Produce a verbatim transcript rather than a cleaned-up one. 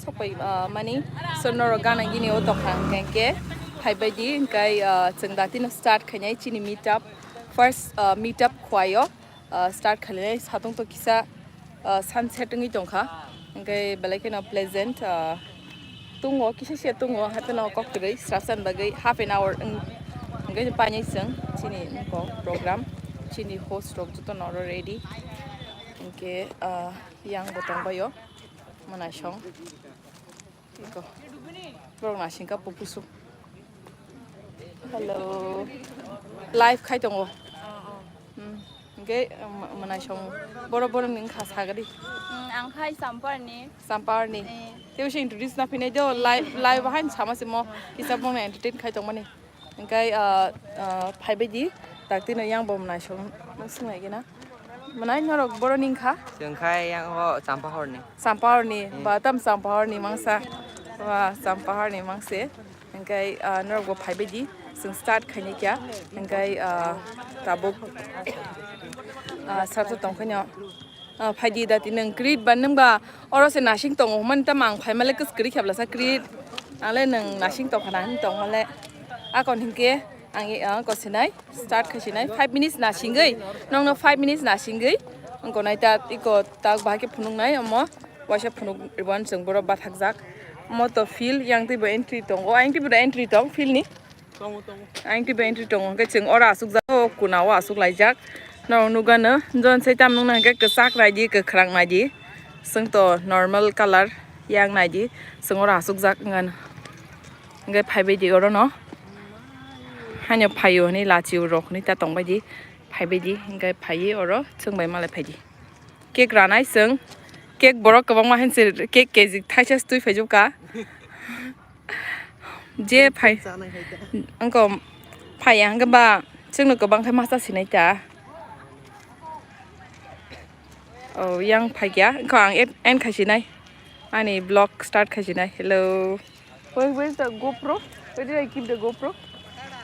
Pai, ah, mani, so norok gana gini o tongkha hwnkhe hwnkhe phaibai di, hwnkhe, ah, chwng datino start khainai chini meet up, first, ah, meet up khwlaio, ah, start khainai satung to kisa, ah, sunset wngwi tongkha, hwnkhe belai kheno pleasant, ah, tungo, kisa se tungo, hapheno kok kwrwi srapsan bagwi half an hour wng-, hwnkhe painai chwng chini nokho program, chini host rok jotono oro ready, hwnkhe, ah, yang bo tongbaio mwnaisong. Iko. Borok nasing kha pupusu. Hello. Live khai tongo. Hmm. Hwnkhe, um, mwnaisong. Borok borok ni wngkha sagadi. Hmm, ang khai Samparni. Samparni. Eh. Tei se introduce na phinai do live, live hain sama se mo kisa bongni entertain khai tongmani. Hwnkhe, ah, ah, phaibai di, daktino yang bo mwnaisong swngnaigena. Mwnai norok boroni wngkha? Chwng khai yang o Champahorni. Champahorni, hmm, ba tam Champahorni mangsa. Ba Champahorni mangse. Hwnkhe, ah, norok bo phaibai di, chwng start khaini kya. Hwnkhe, ah, tabuk, ah, sarto tongkhaino. Ah, phaidi dati nwng create ba nwng ba oro se nasing tongo hwnmani tamo ang phaimale kwchwrwi khe blasa create. Angle nwng nasing tongkha na hin tongmale. Akon hinkhe ang, ah, ko sinai start khai sinai five minutes nasingwi, nongno five minutes nasingwi ang konai ta iko tak bahai khe phunuknai omo waisa phunuk ribon chwng borok bathakjak. Omo to field yang twi bo entry tongo, yang twi bo da entry tong field ni. Ang twi entry tongo, hwnkhe chwng oro asukjak, o kuna o asuk laijak. Norok nukgano, jon sai tam nukna hwnkhe kwchak naidi, kwkhwrang naidi. Chwng to normal colour yang naidi, chwng oro asukjak wngano. Hwnkhe phaibai di oro no. Haino phaio hwnwi lachi rok hwnwi ta tongbai di. Phaibai di, hwnkhe phaiwi oro chwng bai malai phai di. Cake ranai chwng, cake borok kwbangma hinse cake kg thaisa se twi phaijokha. Je phai, wngkho phaiya hwnkhe ba chwngno kwbang khe masa sinai ta. Oh, yang phaikya, wngkho ang end, end khai sinai. Ani vlog start khai sinai. Hello. Where, where's the GoPro? Where did I keep the GoPro?